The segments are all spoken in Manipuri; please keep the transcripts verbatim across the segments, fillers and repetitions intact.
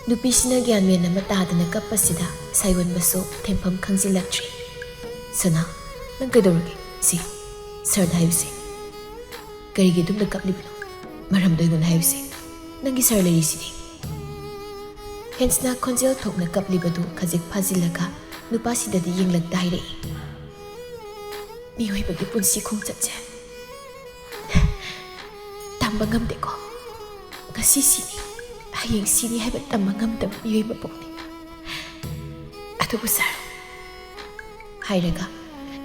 ꯅꯨꯄꯤꯁꯤꯅ ꯒ꯭ꯌꯥꯟ ꯃꯦꯟ ꯑꯃ ꯇꯥꯗꯅ ꯀꯞꯄꯁꯤꯗ ꯁꯥꯏꯑꯣꯟꯕꯁꯨ ꯊꯦꯝꯐꯝ ꯈꯪꯖꯤꯜꯂꯛꯇ꯭ꯔꯦ꯫ "ꯁꯅꯥ, ꯅꯪ ꯀꯩꯗꯧꯔꯒꯦ? ꯁꯤ, ꯁꯔꯗ ꯍꯥꯏꯌꯨꯁꯦ꯫ ꯀꯔꯤꯒꯤ ꯑꯗꯨꯝꯅ ꯀꯞꯂꯤꯕꯅꯣ? ꯃꯔꯝꯗꯣ ꯑꯩꯉꯣꯟꯗ ꯍꯥꯏꯌꯨꯁꯦ꯫ ꯅꯪꯒꯤ ꯁꯔ ꯂꯩꯔꯤꯁꯤꯗꯤ?" ꯍꯦꯟꯁꯅ ꯈꯣꯟꯖꯦꯜ ꯊꯣꯛꯅ ꯀꯞꯂꯤꯕꯗꯨ ꯈꯖꯤꯛ ꯐꯥꯖꯤꯜꯂꯒ ꯅꯨꯄꯥꯁꯤꯗꯗꯤ ꯌꯦꯡꯂꯛꯇ ꯍꯥꯏꯔꯛꯏ, "ꯃꯤꯑꯣꯏꯕꯒꯤ ꯄꯨꯟꯁꯤ ꯈꯣꯡꯆꯠꯁꯦ ꯇꯝꯕ ꯉꯝꯗꯦꯀꯣ꯫ ꯉꯁꯤ ꯁꯤꯅꯤ, ꯍꯌꯦꯡ ꯁꯤꯅꯤ ꯍꯥꯏꯕ ꯇꯝꯕ ꯉꯝꯗꯕ ꯃꯤꯑꯣꯏ ꯃꯄꯣꯛꯅꯤ꯫ ꯑꯗꯨꯕꯨ ꯁꯥꯔ," ꯍꯥꯏꯔꯒ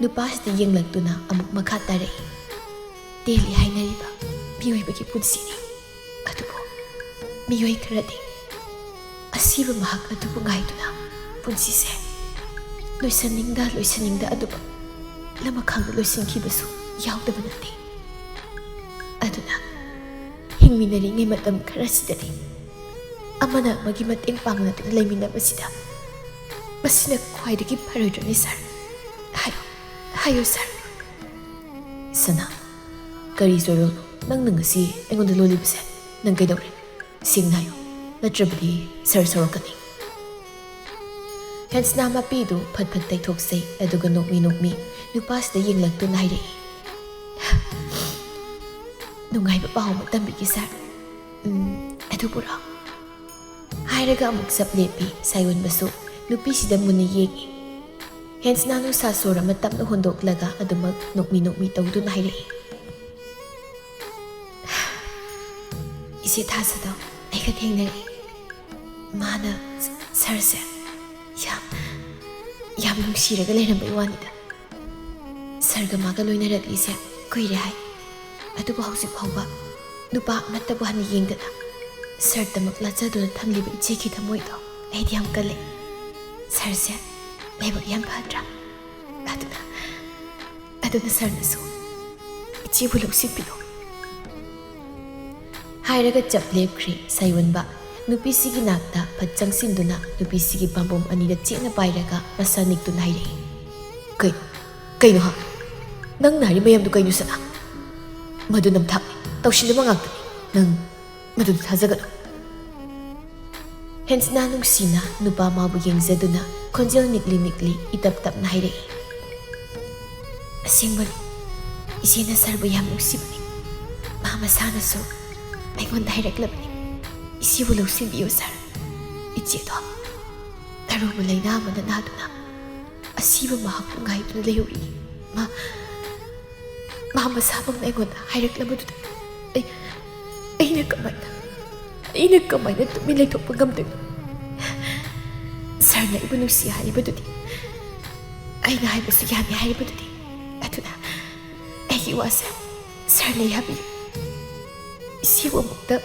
ꯅꯨꯄꯥꯁꯤꯗ ꯌꯦꯡꯂꯛꯇꯨꯅ ꯑꯃꯨꯛ ꯃꯈꯥ ꯇꯥꯔꯛꯏ, "ꯇꯦꯜꯂꯤ ꯍꯥꯏꯅꯔꯤꯕ ꯃꯤꯑꯣꯏꯕꯒꯤ ꯄꯨꯟꯁꯤꯅꯤ꯫ ꯑꯗꯨꯕꯨ ꯃꯤꯑꯣꯏ ꯈꯔꯗꯤ ꯑꯁꯤꯕ ꯃꯍꯥꯛ ꯑꯗꯨꯕꯨ ꯉꯥꯏꯗꯨꯅ ꯄꯨꯟꯁꯤꯁꯦ ꯂꯣꯏꯁꯟꯅꯤꯡꯗ ꯂꯣꯏꯁꯟꯅꯤꯡꯗ ꯑꯗꯨꯕꯨ ꯂꯃꯈꯥꯡꯗ ꯂꯣꯏꯁꯤꯟꯈꯤꯕꯁꯨ ꯌꯥꯎꯗꯕ ꯅꯠꯇꯦ꯫ ꯑꯗꯨꯅ ꯍꯤꯡꯃꯤꯟꯅꯔꯤꯉꯩ ꯃꯇꯝ ꯈꯔꯁꯤꯗꯗꯤ ꯑꯃꯅ ꯑꯃꯒꯤ ꯃꯇꯦꯡ ꯄꯥꯡꯅꯗꯨꯅ ꯂꯩꯃꯤꯟꯅꯕꯁꯤꯗ ꯃꯁꯤꯅ ꯈ꯭ꯋꯥꯏꯗꯒꯤ ꯐꯔꯣꯏꯗ꯭ꯔꯅꯤ ꯁꯥꯔ? ꯍꯥꯏꯌꯨ, ꯍꯥꯏꯌꯨ ꯁꯥꯔ꯫" "ꯁꯅꯥ, ꯀꯔꯤ ꯁꯣꯏꯔꯣꯜꯅꯣ ꯅꯪꯅ ꯉꯁꯤ ꯑꯩꯉꯣꯟꯗ ꯂꯣꯜꯂꯤꯕꯁꯦ? ꯅꯪ ꯀꯩꯗꯧꯔꯦ? ꯁꯦꯡꯅ ꯍꯥꯏꯌꯨ, ꯅꯠꯇ꯭ꯔꯕꯗꯤ ꯁꯥꯔ ꯁꯥꯎꯔꯛꯀꯅꯤ꯫" ꯍꯦꯟꯁꯅꯥ ꯃꯄꯤꯗꯨ ꯐꯠ ꯐꯠ ꯇꯩꯊꯣꯛꯆꯩ, ꯑꯗꯨꯒ ꯅꯣꯛꯃꯤ ꯅꯣꯛꯃꯤ ꯅꯨꯄꯥꯁꯤꯗ ꯌꯦꯡꯂꯛꯇꯨꯅ ꯍꯥꯏꯔꯛꯏ, "ꯅꯨꯡꯉꯥꯏꯕ ꯄꯥꯎ ꯑꯃ ꯇꯝꯕꯤꯒꯦ ꯁꯥꯔ꯫ ꯎꯝ, ꯑꯗꯨꯕꯨꯔꯣ?" ꯍꯥꯏꯔꯒ ꯑꯃꯨꯛ ꯆꯞ ꯂꯦꯞꯄꯤ꯫ ꯁꯥꯏꯑꯣꯟꯕꯁꯨ ꯅꯨꯄꯤꯁꯤꯗ ꯃꯨꯟꯅ ꯌꯦꯡꯉꯤ꯫ ꯍꯦꯟꯁꯅꯥ ꯅꯨꯡꯁꯥ ꯁꯣꯔ ꯑꯃ ꯇꯞꯅ ꯍꯣꯟꯗꯣꯛꯂꯒ ꯑꯗꯨꯃꯛ ꯅꯣꯛꯃꯤ ꯅꯣꯛꯃꯤ ꯇꯧꯗꯨꯅ ꯍꯥꯏꯔꯛꯏ, "ꯏꯆꯦ ꯊꯥꯖꯗꯣ ꯑꯩꯒ ꯊꯦꯡꯅꯔꯛꯏ꯫ ꯃꯥꯅ ꯁ-, ꯁꯥꯔꯁꯦ ꯌꯥꯝ, ꯌꯥꯝ ꯅꯨꯡꯁꯤꯔꯒ ꯂꯩꯔꯝꯕꯩ ꯋꯥꯅꯤꯗ꯫ ꯁꯥꯔꯒ ꯃꯥꯒ ꯂꯣꯏꯅꯔꯛꯂꯤꯁꯦ ꯀꯨꯏꯔꯦ ꯍꯥꯏ꯫ ꯑꯗꯨꯕꯨ ꯍꯧꯖꯤꯛ ꯐꯥꯎꯕ ꯅꯨꯄꯥ ꯑꯃꯠꯇꯕꯨ ꯍꯟꯅ ꯌꯦꯡꯗꯅ ꯁꯥꯔꯗꯃꯛ ꯂꯥꯠꯆꯗꯨꯅ ꯊꯝꯂꯤꯕ ꯏꯆꯦꯒꯤ ꯊꯃꯣꯏꯗꯣ ꯑꯩꯗꯤ ꯌꯥꯝ ꯀꯜꯂꯦ꯫ ꯁꯥꯔꯁꯦ ꯂꯥꯏꯕꯛ ꯌꯥꯝ ꯐꯗ꯭ꯔꯥ? ꯑꯗꯨꯅ, ꯑꯗꯨꯅ ꯁꯥꯔꯅꯁꯨ ꯏꯆꯦꯕꯨ ꯂꯧꯁꯤꯟꯕꯤꯌꯨ꯫" ꯍꯥꯏꯔꯒ ꯆꯞ ꯂꯦꯞꯈ꯭ꯔꯦ ꯁꯥꯏꯑꯣꯟꯕ꯫ ꯅꯨꯄꯤꯁꯤꯒꯤ ꯅꯥꯛꯇ ꯐꯠ ꯆꯪꯁꯤꯟꯗꯨꯅ ꯅꯨꯄꯤꯁꯤꯒꯤ ꯄꯥꯝꯕꯣꯝ ꯑꯅꯤꯗ ꯆꯦꯠꯅ ꯄꯥꯏꯔꯒ ꯃꯁꯥ ꯅꯤꯛꯇꯨꯅ ꯍꯥꯏꯔꯛꯏ, "ꯀꯩꯅꯣ? ꯀꯩꯅꯣ ꯍꯥ? ꯅꯪꯅ ꯍꯥꯏꯔꯤ ꯃꯌꯥꯝꯗꯨ ꯀꯩꯅꯣ ꯁꯅꯥ? ꯃꯗꯨ ꯅꯝꯊꯥꯛꯅꯤ, ꯇꯧꯁꯤꯟꯅꯕ ꯉꯥꯛꯇꯅꯤ꯫ ꯅꯪ ꯃꯗꯨꯗ ꯊꯥꯖꯒꯅꯨ꯫" ꯍꯦꯟꯁꯅ ꯅꯨꯡꯁꯤꯅ ꯅꯨꯄꯥ ꯃꯥꯕꯨ ꯌꯦꯡꯖꯗꯨꯅ ꯈꯣꯟꯖꯦꯜ ꯅꯤꯛꯂꯤ ꯅꯤꯛꯂꯤ ꯏꯇꯞ ꯇꯞꯅ ꯍꯥꯏꯔꯛꯏ꯫ "ꯑꯁꯦꯡꯕꯅꯤ, ꯏꯆꯦꯅ ꯁꯥꯔꯕꯨ ꯌꯥꯝ ꯅꯨꯡꯁꯤꯕꯅꯤ꯫ ꯃꯥ ꯃꯁꯥꯅꯁꯨ ꯑꯩꯉꯣꯟꯗ ꯍꯥꯏꯔꯛꯂꯕꯅꯤ꯫ ꯏꯆꯦꯕꯨ ꯂꯧꯁꯤꯟꯕꯤꯌꯨ ꯁꯥꯔ꯫ ꯏꯆꯦꯗꯣ ꯑꯔꯨꯕ ꯂꯥꯏꯅꯥ ꯑꯃꯅ ꯅꯥꯗꯨꯅ ꯑꯁꯤꯕ ꯃꯍꯥꯛꯄꯨ ꯉꯥꯏꯗꯨꯅ ꯂꯩꯍꯧꯔꯤ꯫ ꯃꯥ, ꯃꯥ ꯃꯁꯥꯃꯛꯅ ꯑꯩꯉꯣꯟꯗ ꯍꯥꯏꯔꯛꯂꯕꯗꯨꯗ ꯑꯩ, ꯑꯩꯅ ꯀꯃꯥꯏꯅ, ꯑꯩꯅ ꯀꯃꯥꯏꯅ ꯇꯨꯃꯤꯟ ꯂꯩꯊꯣꯛꯄ ꯉꯝꯗꯣꯏꯅꯣ? ꯁꯥꯔꯅ ꯑꯩꯕꯨ ꯅꯨꯡꯁꯤ ꯍꯥꯏꯔꯤꯕꯗꯨꯗꯤ, ꯑꯩꯅ ꯍꯥꯏꯕꯁꯨ ꯌꯥꯅꯤ ꯍꯥꯏꯔꯤꯕꯗꯨꯗꯤ, ꯑꯗꯨꯅ ꯑꯩꯒꯤ ꯋꯥꯁꯦ ꯁꯥꯔꯅ ꯌꯥꯕꯤꯌꯨ꯫ ꯏꯆꯦꯕꯨ ꯑꯃꯨꯛꯇ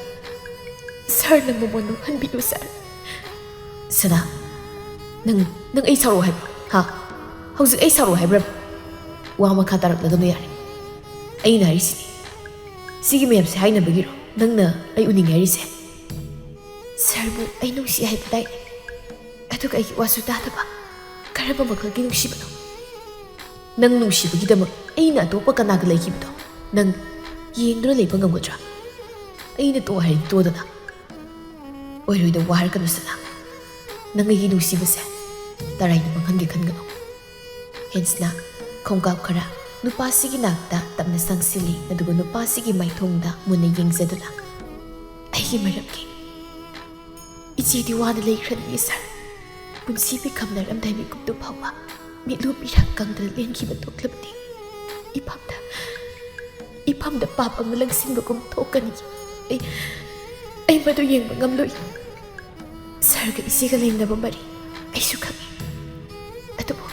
ꯁꯥꯔꯅ ꯃꯃꯣꯟ ꯅꯣꯛꯍꯟꯕꯤꯌꯨ ꯁꯥꯔ꯫" "ꯁꯅꯥ, ꯅꯪ, ꯅꯪ ꯑꯩ ꯁꯥꯎꯔꯛꯑꯣ ꯍꯥꯏꯕ꯭ꯔꯣ? ꯍꯥ? ꯍꯧꯖꯤꯛ ꯑꯩ ꯁꯥꯎꯔꯛꯑꯣ ꯍꯥꯏꯕ꯭ꯔꯕ? ꯋꯥ ꯃꯈꯥ ꯇꯥꯔꯛꯂꯒꯅꯨ ꯌꯥꯔꯦ꯫ ꯑꯩꯅ ꯍꯥꯏꯔꯤꯁꯤꯅꯤ, ꯁꯤꯒꯤ ꯃꯌꯥꯝꯁꯦ ꯍꯥꯏꯅꯕꯒꯤꯔꯣ ꯅꯪꯅ ꯑꯩ ꯎꯅꯤꯡꯉꯦ ꯍꯥꯏꯔꯤꯁꯦ?" "ꯁꯥꯔꯕꯨ ꯑꯩ ꯅꯨꯡꯁꯤ ꯍꯥꯏꯕ ꯇꯥꯏ, ꯑꯗꯨꯒ ꯑꯩꯒꯤ ꯋꯥꯁꯨ ꯇꯥꯗꯕ꯫ ꯀꯔꯝꯕ ꯃꯈꯜꯒꯤ ꯅꯨꯡꯁꯤꯕꯅꯣ? ꯅꯪ ꯅꯨꯡꯁꯤꯕꯒꯤꯗꯃꯛ ꯑꯩꯅ ꯑꯇꯣꯞꯄ ꯀꯅꯥꯒ ꯂꯩꯈꯤꯕꯗꯣ ꯅꯪ ꯌꯦꯡꯗꯨꯅ ꯂꯩꯕ ꯉꯝꯒꯗ꯭ꯔꯥ? ꯑꯩꯅ ꯇꯣꯛ ꯍꯥꯏꯔꯗꯤ ꯇꯣꯗꯅ꯫ ꯑꯣꯏꯔꯣꯏꯗ ꯋꯥ ꯍꯥꯏꯔꯛꯀꯅꯨ ꯁꯅꯥ꯫ ꯅꯪ ꯑꯩꯒꯤ ꯅꯨꯡꯁꯤꯕꯁꯦ ꯇꯔꯥꯏꯅ ꯃꯥꯡꯍꯟꯒꯦ ꯈꯟꯒꯅꯨ꯫" ꯍꯦꯟꯁꯅ ꯈꯣꯡꯀꯥꯞ ꯈꯔ ꯅꯨꯄꯥꯁꯤꯒꯤ ꯅꯥꯛꯇ ꯇꯞꯅ ꯆꯪꯁꯤꯜꯂꯤ, ꯑꯗꯨꯒ ꯅꯨꯄꯥꯁꯤꯒꯤ ꯃꯥꯏꯊꯣꯡꯗ ꯃꯨꯟꯅ ꯌꯦꯡꯖꯗꯨꯅ, "ꯑꯩꯒꯤ ꯃꯔꯝꯒꯤ ꯏꯆꯦꯗꯤ ꯋꯥꯅ ꯂꯩꯈ꯭ꯔꯅꯤ ꯁꯥꯔ꯫ ꯄꯨꯟꯁꯤ ꯃꯤꯈꯝꯅꯔꯝꯗꯥꯏ ꯃꯤꯀꯨꯞꯇꯨ ꯐꯥꯎꯕ ꯃꯤꯠꯂꯨ ꯄꯤꯔꯥ ꯀꯪꯗꯅ ꯂꯦꯟꯈꯤꯕ ꯊꯣꯛꯂꯕꯗꯤ ꯏꯐꯝꯗ, ꯏꯐꯝꯗ ꯄꯥꯞ ꯑꯃ ꯂꯪꯁꯤꯟꯕꯒꯨꯝ ꯊꯣꯛꯀꯅꯤ꯫ ꯑꯩ, ꯑꯩ ꯃꯗꯨ ꯌꯦꯡꯕ ꯉꯝꯂꯣꯏ꯫ ꯁꯥꯔꯒ ꯏꯆꯦꯒ ꯂꯩꯅꯕ ꯃꯔꯤ ꯑꯩꯁꯨ ꯈꯪꯏ꯫ ꯑꯗꯨꯕꯨ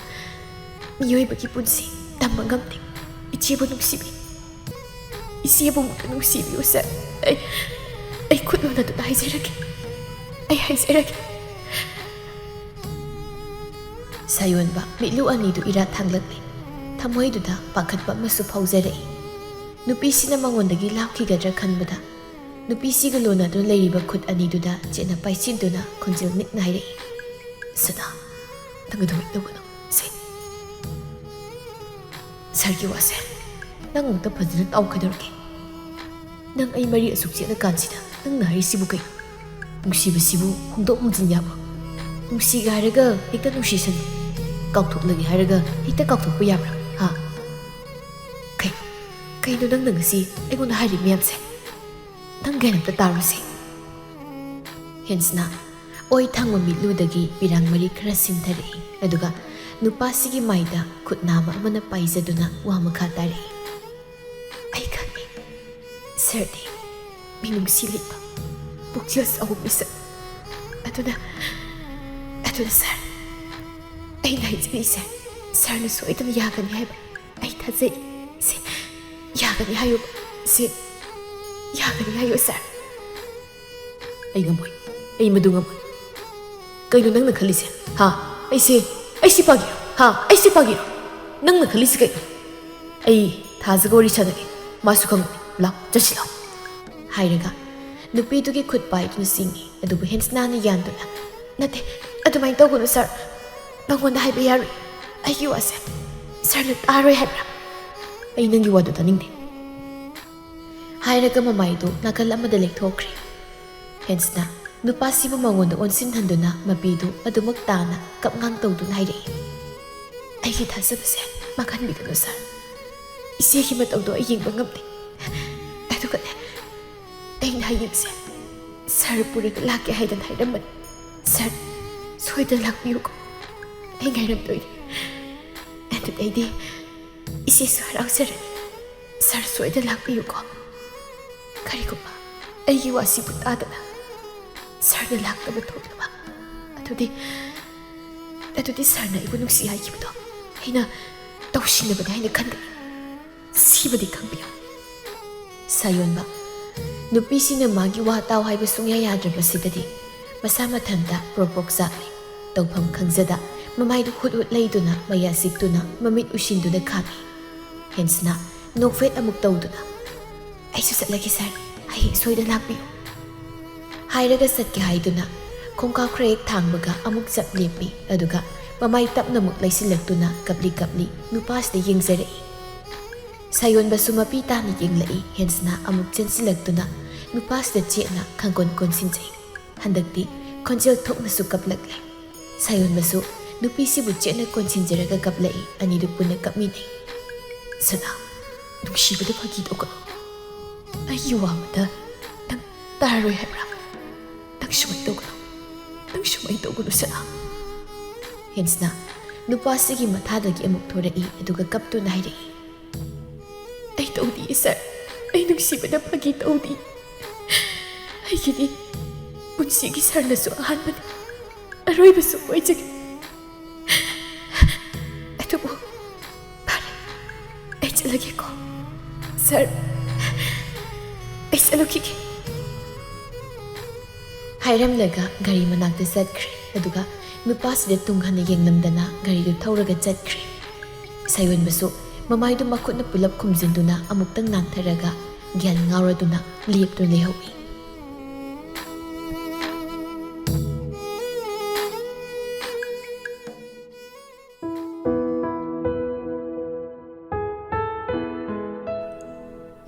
ꯃꯤꯑꯣꯏꯕꯒꯤ ꯄꯨꯟꯁꯤ ꯇꯝꯕ ꯉꯝꯗꯦ꯫ ꯏꯆꯦꯕꯨ ꯅꯨꯡꯁꯤꯕꯤ, ꯏꯆꯦꯕꯨ ꯑꯃꯨꯛꯇ ꯅꯨꯡꯁꯤꯕꯤꯌꯨ ꯁꯥꯔ꯫ ꯑꯩ, ꯑꯩ ꯈꯨꯠ ꯅꯣꯟꯅꯗꯨꯅ ꯍꯥꯏꯖꯔꯒꯦ꯫ ꯑꯩ ꯍꯥꯏꯖꯔꯒꯦ꯫" ꯁꯥꯌꯣꯟꯕ ꯃꯤꯠꯂꯨ ꯑꯅꯤꯗꯨ ꯏꯔꯥ ꯊꯥꯡꯂꯛꯂꯤ꯫ ꯊꯃꯣꯏꯗꯨꯗ ꯄꯥꯈꯠꯄ ꯑꯃꯁꯨ ꯐꯥꯎꯖꯔꯛꯏ꯫ ꯅꯨꯄꯤꯁꯤꯅ ꯃꯉꯣꯟꯗꯒꯤ ꯂꯥꯞꯈꯤꯒꯗ꯭ꯔꯥ ꯈꯟꯕꯗ, ꯅꯨꯄꯤꯁꯤꯒ ꯂꯣꯟꯅꯗꯨꯅ ꯂꯩꯔꯤꯕ ꯈꯨꯠ ꯑꯅꯤꯗꯨꯗ ꯆꯦꯠꯅ ꯄꯥꯏꯁꯤꯟꯗꯨꯅ ꯈꯣꯟꯖꯦꯜ ꯅꯤꯛꯅ ꯍꯥꯏꯔꯛꯏ, "ꯁꯅꯥ, ꯅꯪ ꯑꯗꯨꯃꯥꯏꯅ ꯇꯧꯒꯅꯨ꯫ ꯁꯦ, ꯁꯥꯔꯒꯤ ꯋꯥꯁꯦ ꯅꯪ ꯑꯃꯨꯛꯇ ꯐꯖꯅ ꯇꯥꯎ꯫ ꯀꯩꯗꯧꯔꯒꯦ? ꯅꯪ ꯑꯩ ꯃꯔꯤ ꯑꯁꯨꯛ ꯆꯦꯠꯅ ꯀꯥꯟꯁꯤꯗ ꯅꯪꯅ ꯍꯥꯏꯔꯤꯁꯤꯕꯨ ꯀꯩꯅꯣ? ꯅꯨꯡꯁꯤꯕꯁꯤꯕꯨ ꯍꯣꯡꯗꯣꯛ ꯍꯣꯡꯖꯤꯟ ꯌꯥꯕ꯭ꯔꯣ? ꯅꯨꯡꯁꯤꯒꯦ ꯍꯥꯏꯔꯒ ꯍꯦꯛꯇ ꯅꯨꯡꯁꯤꯁꯅꯨ, ꯀꯥꯎꯊꯣꯛꯂꯒꯦ ꯍꯥꯏꯔꯒ ꯍꯦꯛꯇ ꯀꯥꯎꯊꯣꯛꯄ ꯌꯥꯕ꯭ꯔꯥ? ꯍꯥ? ꯀꯩꯅꯣ, ꯀꯩꯅꯣ ꯅꯪꯅ ꯉꯁꯤ ꯑꯩꯉꯣꯟꯗ ꯍꯥꯏꯔꯤ ꯃꯌꯥꯝꯁꯦ? ꯅꯪ ꯒ꯭ꯌꯥꯟ ꯑꯝꯇ ꯇꯥꯔꯣꯁꯦ꯫ ꯍꯦꯟꯁꯅ ꯑꯣꯏ ꯊꯥꯡꯕ ꯃꯤꯠꯂꯨꯗꯒꯤ ꯄꯤꯔꯥꯡ ꯃꯔꯤ ꯈꯔ ꯁꯤꯟꯊꯔꯛꯏ, ꯑꯗꯨꯒ ꯅꯨꯄꯥꯁꯤꯒꯤ ꯃꯥꯏꯗ ꯈꯨꯠ ꯅꯥꯝꯃ ꯑꯃꯅ ꯄꯥꯏꯖꯗꯨꯅ ꯋꯥ ꯃꯈꯥ ꯇꯥꯔꯛꯏ꯫ ꯑꯩ ꯈꯪꯉꯤ, ꯁꯥꯔꯗꯤ ꯃꯤꯅꯨꯡꯁꯤ ꯂꯩꯕ, ꯄꯨꯛꯆꯦꯜ ꯆꯥꯎꯕ ꯃꯤꯁꯛ꯫ ꯑꯗꯨꯅ, ꯑꯗꯨꯅ ꯁꯥꯔ, ꯑꯩꯅ ꯍꯥꯏꯖꯔꯤꯁꯦ ꯁꯥꯔꯅ ꯁꯣꯏꯗꯅ ꯌꯥꯒꯅꯤ ꯍꯥꯏꯕ ꯑꯩ ꯊꯥꯖꯩ꯫ ꯁꯦ, ꯌꯥꯒꯅꯤ ꯍꯥꯏꯌꯨ꯫ ꯁꯦ, ꯌꯥꯒꯅꯤ ꯍꯥꯏꯌꯨ, ꯁꯥꯔ꯫ ꯑꯩ ꯉꯝꯃꯣꯏ꯫ ꯑꯩ ꯃꯗꯨ ꯉꯝꯃꯣꯏ꯫ ꯀꯩꯅꯣ ꯅꯪꯅ ꯈꯜꯂꯤꯁꯦ? ꯍꯥ? ꯑꯩꯁꯦ, ꯑꯩꯁꯦ ꯄꯥꯒꯤꯔꯣ? ꯍꯥ? ꯑꯩꯁꯦ ꯄꯥꯒꯤꯔꯣ? ꯅꯪꯅ ꯈꯜꯂꯤꯁꯤ ꯀꯩꯅꯣ? ꯑꯩ ꯊꯥꯖꯒ ꯋꯥꯔꯤ ꯁꯥꯟꯅꯒꯦ꯫ ꯃꯥꯁꯨ ꯈꯪꯒꯅꯤ꯫ ꯂꯥꯎ, ꯆꯠꯁꯤ ꯂꯥꯎ꯫ ꯍꯥꯏꯔꯒ ꯅꯨꯄꯤꯗꯨꯒꯤ ꯈꯨꯠ ꯄꯥꯏꯗꯨꯅ ꯆꯤꯡꯏ꯫ ꯑꯗꯨꯕꯨ ꯍꯦꯟꯁꯅꯥꯅ ꯌꯥꯟꯗꯨꯅ, "ꯅꯠꯇꯦ, ꯑꯗꯨꯃꯥꯏꯅ ꯇꯧꯒꯅꯨ ꯁꯥꯔ꯫ ꯃꯉꯣꯟꯗ ꯍꯥꯏꯕ ꯌꯥꯔꯣꯏ꯫ ꯑꯩꯒꯤ ꯋꯥꯁꯦ ꯁꯥꯔꯅ ꯇꯥꯔꯣꯏ ꯍꯥꯏꯕ꯭ꯔꯥ?" "ꯑꯩ ꯅꯪꯒꯤ ꯋꯥꯗꯨ ꯇꯥꯅꯤꯡꯗꯦ꯫" ꯍꯥꯏꯔꯒ ꯃꯃꯥꯏꯗꯨ ꯅꯥꯀꯜ ꯑꯃꯗ ꯂꯦꯛꯊꯣꯛꯈ꯭ꯔꯦ꯫ ꯍꯦꯟꯁꯅ ꯅꯨꯄꯥꯁꯤꯕꯨ ꯃꯉꯣꯟꯗ ꯑꯣꯟꯁꯤꯟꯍꯟꯗꯨꯅ ꯃꯄꯤꯗꯨ ꯑꯗꯨꯃꯛ ꯇꯥꯅ ꯀꯞꯉꯥꯡ ꯇꯧꯗꯨꯅ ꯍꯥꯏꯔꯛꯏ, "ꯑꯩꯒꯤ ꯊꯥꯖꯕꯁꯦ ꯃꯥꯡꯍꯟꯕꯤꯒꯅꯨ ꯁꯥꯔ꯫ ꯏꯆꯦꯒꯤ ꯃꯇꯧꯗꯣ ꯑꯩ ꯌꯦꯡꯕ ꯉꯝꯗꯦ꯫ ꯑꯗꯨꯒꯅꯦ, ꯑꯩꯅ ꯍꯌꯦꯡꯁꯦ ꯁꯥꯔ ꯄꯨꯔꯒ ꯂꯥꯛꯀꯦ ꯍꯥꯏꯗꯅ ꯍꯥꯏꯔꯝꯕꯅꯤ꯫ ꯁꯥꯔ, ꯁꯣꯏꯗꯅ ꯂꯥꯛꯄꯤꯌꯨꯀꯣ꯫ ꯑꯩ ꯉꯥꯏꯔꯝꯗꯣꯏꯅꯤ꯫ ꯑꯗꯨꯗꯩꯗꯤ ꯏꯆꯦꯁꯨ ꯍꯔꯥꯎꯖꯔꯅꯤ꯫ ꯁꯥꯔ ꯁꯣꯏꯗꯅ ꯂꯥꯛꯄꯤꯌꯨꯀꯣ꯫ ꯀꯔꯤꯒꯨꯝꯕ ꯑꯩꯒꯤ ꯋꯥꯁꯤꯕꯨ ꯇꯥꯗꯅ ꯁꯥꯔꯅ ꯂꯥꯛꯇꯕ ꯊꯣꯛꯂꯕ, ꯑꯗꯨꯗꯤ, ꯑꯗꯨꯗꯤ ꯁꯥꯔꯅ ꯑꯩꯕꯨ ꯅꯨꯡꯁꯤ ꯍꯥꯏꯈꯤꯕꯗꯣ ꯑꯩꯅ ꯇꯧꯁꯤꯟꯅꯕꯅꯤ ꯍꯥꯏꯅ ꯈꯟꯒꯅꯤ꯫ ꯁꯤꯃꯗꯤ ꯈꯪꯕꯤꯌꯨ꯫" ꯁꯥꯌꯣꯟꯕ ꯅꯨꯄꯤꯁꯤꯅ ꯃꯥꯒꯤ ꯋꯥ ꯇꯥꯎ ꯍꯥꯏꯕ ꯁꯨꯡꯌꯥ ꯌꯥꯗ꯭ꯔꯕꯁꯤꯗꯗꯤ ꯃꯁꯥ ꯃꯊꯟꯇ ꯄ꯭ꯔꯣꯛ ꯄ꯭ꯔꯣꯛ ꯆꯥꯛꯂꯤ꯫ ꯇꯧꯐꯝ ꯈꯪꯖꯗ ꯃꯃꯥꯏꯗꯨ ꯍꯨꯠ ꯍꯨꯠ ꯂꯩꯗꯨꯅ ꯃꯌꯥ ꯁꯤꯛꯇꯨꯅ ꯃꯃꯤꯠ ꯎꯏꯁꯤꯟꯗꯨꯅ ꯈꯥꯡꯏ꯫ ꯍꯦꯟꯁꯅ ꯅꯣꯛꯐꯦꯠ ꯑꯃꯨꯛ ꯇꯧꯗꯨꯅ, "ꯑꯩꯁꯨ ꯆꯠꯂꯒꯦ ꯁꯥꯔ, ꯍꯌꯦꯡ ꯁꯣꯏꯗꯅ ꯂꯥꯛꯄꯤꯌꯨ꯫" ꯍꯥꯏꯔꯒ ꯆꯠꯀꯦ ꯍꯥꯏꯗꯨꯅ ꯈꯣꯡꯀꯥꯎ ꯈꯔ ꯍꯦꯛ ꯊꯥꯡꯕꯒ ꯑꯃꯨꯛ ꯆꯞ ꯂꯦꯞꯄꯤ꯫ ꯑꯗꯨꯒ ꯃꯃꯥꯏ ꯇꯞꯅ ꯑꯃꯨꯛ ꯂꯩꯁꯤꯜꯂꯛꯇꯨꯅ ꯀꯞꯂꯤ ꯀꯞꯂꯤ ꯅꯨꯄꯥꯁꯤꯗ ꯌꯦꯡꯖꯔꯛꯏ꯫ ꯁꯥꯌꯣꯟꯕꯁꯨ ꯃꯄꯤ ꯇꯥꯅ ꯌꯦꯡꯂꯛꯏ꯫ ꯍꯦꯟꯁꯅ ꯑꯃꯨꯛ ꯆꯦꯟꯁꯤꯜꯂꯛꯇꯨꯅ ꯅꯨꯄꯥꯁꯤꯗ ꯆꯦꯠꯅ ꯈꯪꯒꯣꯟ ꯀꯣꯟꯁꯤꯟꯖꯩ꯫ ꯍꯟꯗꯛꯇꯤ ꯈꯣꯟꯖꯦꯜ ꯊꯣꯛꯅꯁꯨ ꯀꯞꯂꯛꯂꯦ꯫ ꯁꯥꯌꯣꯟꯕꯁꯨ ꯅꯨꯄꯤꯁꯤꯕꯨ ꯆꯦꯠꯅ ꯀꯣꯟꯁꯤꯟꯖꯔꯒ ꯀꯞꯂꯛꯏ꯫ ꯑꯅꯤꯗꯨ ꯄꯨꯟꯅ ꯀꯞꯃꯤꯟꯅꯩ꯫ "ꯁꯅꯥ, ꯅꯨꯡꯁꯤꯕꯗ ꯐꯥꯒꯤ ꯇꯧꯒꯅꯨ꯫ ꯑꯩꯒꯤ ꯋꯥ ꯑꯃꯗ ꯅꯪ ꯇꯥꯔꯔꯣꯏ ꯍꯥꯏꯕ꯭ꯔꯥ? ꯅꯪ ꯁꯨꯃꯥꯏ ꯇꯧꯒꯅꯨ꯫ ꯅꯪ ꯁꯨꯃꯥꯏ ꯇꯧꯒꯅꯨ, ꯁꯅꯥ꯫" ꯍꯦꯟꯁꯅ ꯅꯨꯄꯥꯁꯤꯒꯤ ꯃꯊꯥꯗꯒꯤ ꯑꯃꯨꯛ ꯊꯣꯔꯛꯏ, ꯑꯗꯨꯒ ꯀꯞꯇꯨꯅ ꯍꯥꯏꯔꯛꯏ, "ꯑꯩ ꯇꯧꯗꯤꯌꯦ ꯁꯥꯔ꯫ ꯑꯩ ꯅꯨꯡꯁꯤꯕꯗ ꯐꯥꯒꯤ ꯇꯧꯗꯤ꯫ ꯑꯩꯒꯤꯗꯤ ꯄꯨꯟꯁꯤꯒꯤ ꯁꯥꯔꯅꯁꯨ ꯑꯍꯥꯟꯕꯅꯤ, ꯑꯔꯣꯏꯕꯁꯨ ꯑꯣꯏꯖꯒꯦ꯫ ꯑꯗꯨꯕꯨ ꯐꯔꯦ, ꯑꯩ ꯆꯠꯂꯒꯦꯀꯣ꯫ ꯁꯥꯔ, ꯑꯩ ꯆꯠꯂꯨꯈꯤꯒꯦ꯫" ꯍꯥꯏꯔꯝꯂꯒ ꯒꯥꯔꯤ ꯃꯅꯥꯛꯇ ꯆꯠꯈ꯭ꯔꯦ꯫ ꯑꯗꯨꯒ ꯅꯨꯄꯥꯁꯤꯗ ꯇꯨꯡ ꯍꯟꯅ ꯌꯦꯡꯂꯝꯗꯅ ꯒꯥꯔꯤꯗꯨ ꯊꯧꯔꯒ ꯆꯠꯈ꯭ꯔꯦ꯫ ꯁꯥꯌꯣꯟꯕꯁꯨ ꯃꯃꯥꯏꯗꯨ ꯃꯈꯨꯠꯅ ꯄꯨꯂꯞ ꯈꯨꯝꯖꯤꯟꯗꯨꯅ ꯑꯃꯨꯛꯇꯪ ꯅꯥꯟꯊꯔꯒ ꯒ꯭ꯌꯥꯟ ꯉꯥꯎꯔꯗꯨꯅ ꯂꯦꯞꯇꯨꯅ ꯂꯩꯍꯧꯏ꯫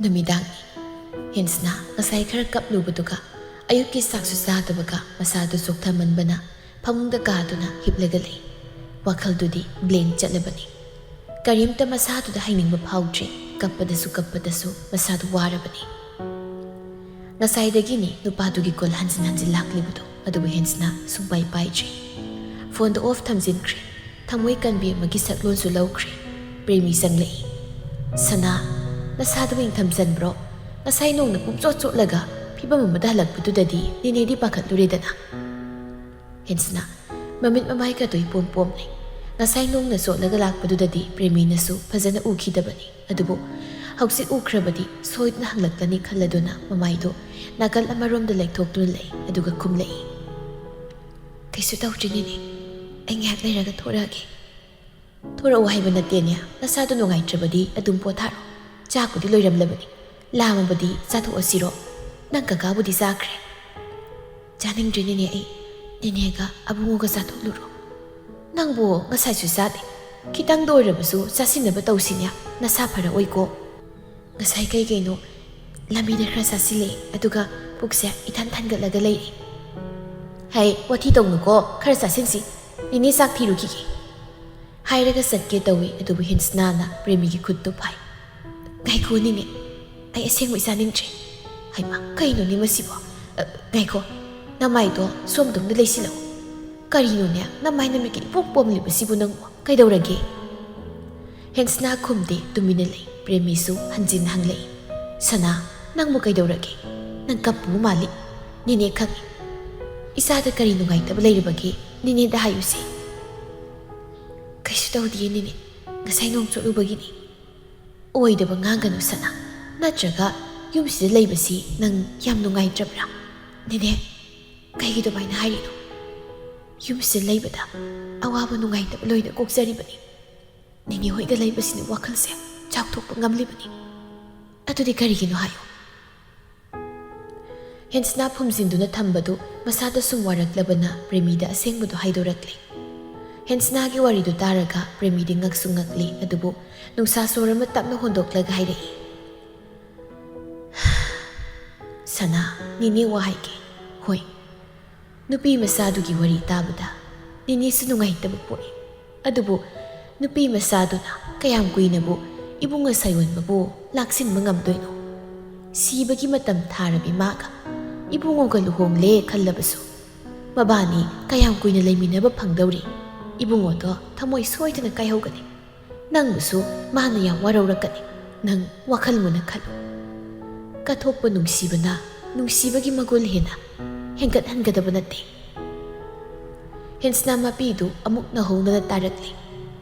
ꯅꯨꯃꯤꯗꯥꯡꯅꯤ꯫ ꯍꯦꯟꯁꯅ ꯉꯁꯥꯏ ꯈꯔ ꯀꯞꯂꯨꯕꯗꯨꯒ ꯑꯌꯨꯛꯀꯤ ꯆꯥꯛꯁꯨ ꯆꯥꯗꯕꯒ ꯃꯁꯥꯗꯨ ꯆꯣꯛꯊꯃꯟꯕꯅ ꯐꯃꯨꯡꯗ ꯀꯥꯗꯨꯅ ꯍꯤꯞꯂꯒ ꯂꯩ꯫ ꯋꯥꯈꯜꯗꯨꯗꯤ ꯕ꯭ꯂꯦꯡ ꯆꯠꯂꯕꯅꯤ꯫ ꯀꯔꯤꯝꯇ ꯃꯁꯥꯗꯨꯗ ꯍꯥꯏꯅꯤꯡꯕ ꯐꯥꯎꯗ꯭ꯔꯦ꯫ ꯀꯞꯄꯗꯁꯨ ꯀꯞꯄꯗꯁꯨ ꯃꯁꯥꯗꯨ ꯋꯥꯔꯕꯅꯤ꯫ ꯉꯁꯥꯏꯗꯒꯤꯅꯤ ꯅꯨꯄꯥꯗꯨꯒꯤ ꯀꯣꯜ ꯍꯟꯖꯤꯟ ꯍꯟꯖꯤꯟ ꯂꯥꯛꯂꯤꯕꯗꯣ, ꯑꯗꯨꯕꯨ ꯍꯦꯟꯁꯅ ꯁꯨꯡꯄꯥꯏ ꯄꯥꯏꯗ꯭ꯔꯦ꯫ ꯐꯣꯟꯗꯨ ꯑꯣꯐ ꯊꯝꯖꯤꯟꯈ꯭ꯔꯦ꯫ ꯊꯃꯣꯏ ꯀꯟꯕꯤ ꯑꯃꯒꯤ ꯁꯛꯂꯣꯟꯁꯨ ꯂꯧꯈ꯭ꯔꯦ꯫ ꯄ꯭ꯔꯦꯃꯤ ꯆꯪꯂꯛꯏ꯫ "ꯁꯅꯥ, ꯅꯁꯥꯗꯨ ꯏꯪꯊꯝ ꯆꯟꯕ꯭ꯔꯣ? ꯉꯁꯥꯏ ꯅꯣꯡꯅ ꯄꯨꯡꯆꯣꯠ ꯆꯣꯠꯂꯒ ꯐꯤꯕꯝ ꯑꯃꯗ ꯍꯜꯂꯛꯄꯗꯨꯗꯗꯤ ꯅꯦꯅꯦꯗꯤ ꯄꯥꯈꯠꯂꯨꯔꯦꯗꯅ꯫" ꯍꯦꯟꯁꯅ ꯃꯃꯤꯠ ꯃꯃꯥꯏꯒꯗꯣ ꯏꯄꯣꯝ ꯄꯣꯝꯂꯤ꯫ ꯉꯁꯥꯏ ꯅꯣꯡꯅ ꯆꯣꯠꯂꯒ ꯂꯥꯛꯄꯗꯨꯗꯗꯤ ꯄ꯭ꯔꯦꯃꯤꯅꯁꯨ ꯐꯖꯅ ꯎꯈꯤꯗꯕꯅꯤ꯫ ꯑꯗꯨꯕꯨ ꯍꯧꯖꯤꯛ ꯎꯈ꯭ꯔꯕꯗꯤ ꯁꯣꯏꯗꯅ ꯍꯪꯂꯛꯂꯅꯤ ꯈꯜꯂꯗꯨꯅ ꯃꯃꯥꯏꯗꯣ ꯅꯥꯀꯜ ꯑꯃꯔꯣꯝꯗ ꯂꯩꯊꯣꯛꯇꯨꯅ ꯂꯩ꯫ ꯑꯗꯨꯒ ꯈꯨꯝꯂꯛꯏ, "ꯀꯩꯁꯨ ꯇꯧꯗ꯭ꯔꯤ ꯅꯦꯅꯦ, ꯑꯩ ꯉꯥꯏꯍꯥꯛ ꯂꯩꯔꯒ ꯊꯣꯔꯛꯑꯒꯦ꯫" "ꯊꯣꯔꯛꯑꯣ ꯍꯥꯏꯕ ꯅꯠꯇꯦꯅꯦ, ꯅꯁꯥꯗꯣ ꯅꯨꯡꯉꯥꯏꯇ꯭ꯔꯕꯗꯤ ꯑꯗꯨꯝ ꯄꯣꯊꯥꯔꯣ꯫ ꯆꯥꯛꯄꯨꯗꯤ ꯂꯣꯏꯔꯝꯂꯕꯅꯤ, ꯂꯥꯝꯃꯕꯗꯤ ꯆꯥꯊꯣꯛꯑꯁꯤꯔꯣ? ꯅꯪ ꯀꯀꯥꯕꯨꯗꯤ ꯆꯥꯈ꯭ꯔꯦ꯫" "ꯆꯥꯅꯤꯡꯗ꯭ꯔꯦ ꯅꯦꯅꯦ, ꯑꯩ ꯅꯦꯅꯦꯒ ꯑꯕꯨꯡꯉꯣꯒ ꯆꯥꯊꯣꯛꯂꯨꯔꯣ꯫ ꯅꯪꯕꯨ ꯉꯁꯥꯏꯁꯨ ꯆꯥꯗꯦ꯫ ꯈꯤꯇꯪꯗ ꯑꯣꯏꯔꯕꯁꯨ ꯆꯥꯁꯤꯟꯅꯕ ꯇꯧꯁꯤꯅꯦ, ꯅꯁꯥ ꯐꯔꯛꯑꯣꯏꯀꯣ꯫" "ꯉꯁꯥꯏ ꯀꯩ ꯀꯩꯅꯣ ꯂꯝꯕꯤꯗ ꯈꯔ ꯆꯥꯁꯤꯜꯂꯛꯑꯦ, ꯑꯗꯨꯒ ꯄꯨꯛꯁꯦ ꯏꯊꯟ ꯊꯟꯒꯠꯂꯒ ꯂꯩꯔꯦ꯫" "ꯍꯩ, ꯋꯥꯊꯤ ꯇꯧꯅꯨꯀꯣ, ꯈꯔ ꯆꯥꯁꯤꯟꯁꯤ꯫ ꯅꯦꯅꯦ ꯆꯥꯛ ꯊꯤꯔꯨꯈꯤꯒꯦ꯫" ꯍꯥꯏꯔꯒ ꯆꯠꯀꯦ ꯇꯧꯏ, ꯑꯗꯨꯕꯨ ꯍꯦꯟꯁꯅꯥꯅ ꯄ꯭ꯔꯦꯃꯤꯒꯤ ꯈꯨꯠꯇꯨ ꯐꯥꯏ꯫ "ꯉꯥꯏꯈꯣ ꯅꯦꯅꯦ, ꯑꯩ ꯑꯁꯦꯡꯕꯩ ꯆꯥꯅꯤꯡꯗ꯭ꯔꯦ꯫" "ꯍꯩꯃꯥ, ꯀꯩꯅꯣꯅꯦ ꯃꯁꯤꯕꯣ? ꯑ, ꯉꯥꯏꯈꯣ, ꯅꯃꯥꯏꯗꯣ ꯁꯣꯝꯗꯧꯅ ꯂꯩꯁꯤꯜꯂꯛꯑꯣ꯫ ꯀꯔꯤꯅꯣꯅꯦ, ꯅꯃꯥꯏ ꯅꯃꯤꯠꯀ ꯏꯄꯣꯝ ꯄꯣꯝꯂꯤꯕꯁꯤꯕꯨ ꯅꯪꯕꯨ? ꯀꯩꯗꯧꯔꯒꯦ?" ꯍꯦꯟꯁꯅꯥ ꯈꯨꯝꯗꯦ, ꯇꯨꯃꯤꯟꯅ ꯂꯩ꯫ ꯄ꯭ꯔꯦꯃꯤꯁꯨ ꯍꯟꯖꯤꯟ ꯍꯪꯂꯛꯏ, "ꯁꯅꯥ, ꯅꯪꯕꯨ ꯀꯩꯗꯧꯔꯒꯦ? ꯅꯪ ꯀꯞꯄꯨ ꯃꯥꯜꯂꯤ꯫ ꯅꯦꯅꯦ ꯈꯪꯉꯤ꯫ ꯏꯆꯥꯗ ꯀꯔꯤ ꯅꯨꯡꯉꯥꯏꯇꯕ ꯂꯩꯔꯕꯒꯦ? ꯅꯦꯅꯦꯗ ꯍꯥꯏꯌꯨꯁꯦ꯫" "ꯀꯩꯁꯨ ꯇꯧꯗꯤꯌꯦ ꯅꯦꯅꯦ, ꯉꯁꯥꯏ ꯅꯣꯡ ꯆꯣꯠꯂꯨꯕꯒꯤꯅꯤ꯫" "ꯑꯣꯏꯗꯕ ꯉꯥꯡꯒꯅꯨ ꯁꯅꯥ, ꯅꯠꯇ꯭ꯔꯒ ꯌꯨꯝꯁꯤꯗ ꯂꯩꯕꯁꯤ ꯅꯪ ꯌꯥꯝ ꯅꯨꯡꯉꯥꯏꯇ꯭ꯔꯕ꯭ꯔꯥ?" "ꯅꯦꯅꯦ, ꯀꯩꯒꯤ ꯑꯗꯨꯃꯥꯏꯅ ꯍꯥꯏꯔꯤꯅꯣ? ꯌꯨꯝꯁꯤꯗ ꯂꯩꯕꯗ ꯑꯋꯥꯕ ꯅꯨꯡꯉꯥꯏꯇꯕ ꯂꯣꯏꯅ ꯀꯣꯛꯆꯔꯤꯕꯅꯤ꯫ ꯅꯦꯅꯦ ꯍꯣꯏꯒ ꯂꯩꯕꯁꯤꯅ ꯋꯥꯈꯜꯁꯦ ꯆꯥꯎꯊꯣꯛꯄ ꯉꯝꯂꯤꯕꯅꯤ꯫ ꯑꯗꯨꯗꯤ ꯀꯔꯤꯒꯤꯅꯣ ꯍꯥꯏꯌꯨ?" ꯍꯦꯟꯁꯅꯥ ꯐꯨꯝꯖꯤꯟꯗꯨꯅ ꯊꯝꯕꯗꯨ ꯃꯁꯥꯗ ꯁꯨꯝ ꯋꯥꯔꯛꯂꯕꯅ ꯄ꯭ꯔꯦꯃꯤꯗ ꯑꯁꯦꯡꯕꯗꯨ ꯍꯥꯏꯗꯣꯔꯛꯂꯦ꯫ ꯍꯦꯟꯁꯅꯥꯒꯤ ꯋꯥꯔꯤꯗꯨ ꯇꯥꯔꯒ ꯄ꯭ꯔꯦꯃꯤꯗꯤ ꯉꯛꯁꯨ ꯉꯛꯂꯤ, ꯑꯗꯨꯕꯨ ꯅꯨꯡꯁꯥ ꯁꯣꯔ ꯑꯃ ꯇꯞꯅ ꯍꯣꯟꯗꯣꯛꯂꯒ ꯍꯥꯏꯔꯛꯏ, "ꯁꯅꯥ, ꯅꯦꯅꯦ ꯋꯥ ꯍꯥꯏꯒꯦ꯫ ꯍꯣꯏ, ꯅꯨꯄꯤ ꯃꯆꯥꯗꯨꯒꯤ ꯋꯥꯔꯤ ꯇꯥꯕꯗ ꯅꯦꯅꯦꯁꯨ ꯅꯨꯡꯉꯥꯏꯇꯕ ꯄꯣꯛꯏ꯫ ꯑꯗꯨꯕꯨ ꯅꯨꯄꯤ ꯃꯆꯥꯗꯨꯅ ꯀꯌꯥꯝ ꯀꯨꯏꯅꯕꯨ ꯏꯕꯨꯡꯉꯣ ꯁꯥꯌꯣꯟꯕꯕꯨ ꯂꯥꯛꯁꯤꯟꯕ ꯉꯝꯗꯣꯏꯅꯣ? ꯁꯤꯕꯒꯤ ꯃꯇꯝ ꯊꯥꯔꯕꯤ ꯃꯥꯒ ꯏꯕꯨꯡꯉꯣꯒ ꯂꯨꯍꯣꯡꯂꯦ ꯈꯜꯂꯕꯁꯨ, ꯃꯕꯥꯅꯤ ꯀꯌꯥꯝ ꯀꯨꯏꯅ ꯂꯩꯃꯤꯟꯅꯕ ꯐꯪꯗꯧꯔꯤ? ꯏꯕꯨꯡꯉꯣꯗꯣ ꯊꯃꯣꯏ ꯁꯣꯏꯗꯅ ꯀꯥꯏꯍꯧꯒꯅꯤ꯫ ꯅꯪꯕꯨꯁꯨ ꯃꯥꯅ ꯌꯥꯝ ꯋꯥꯔꯧꯔꯛꯀꯅꯤ꯫ ꯅꯪ ꯋꯥꯈꯜ ꯃꯨꯟꯅ ꯈꯜꯂꯨ꯫ ꯀꯠꯊꯣꯛꯄ ꯅꯨꯡꯁꯤꯕꯅ ꯅꯨꯡꯁꯤꯕꯒꯤ ꯃꯒꯨꯟ ꯍꯦꯟꯅ ꯍꯦꯟꯒꯠꯍꯟꯒꯗꯕ ꯅꯠꯇꯦ꯫" ꯍꯦꯟꯁꯅꯥ ꯃꯄꯤꯗꯨ ꯑꯃꯨꯛ ꯅꯧꯍꯧꯅꯅ ꯇꯥꯔꯛꯂꯤ꯫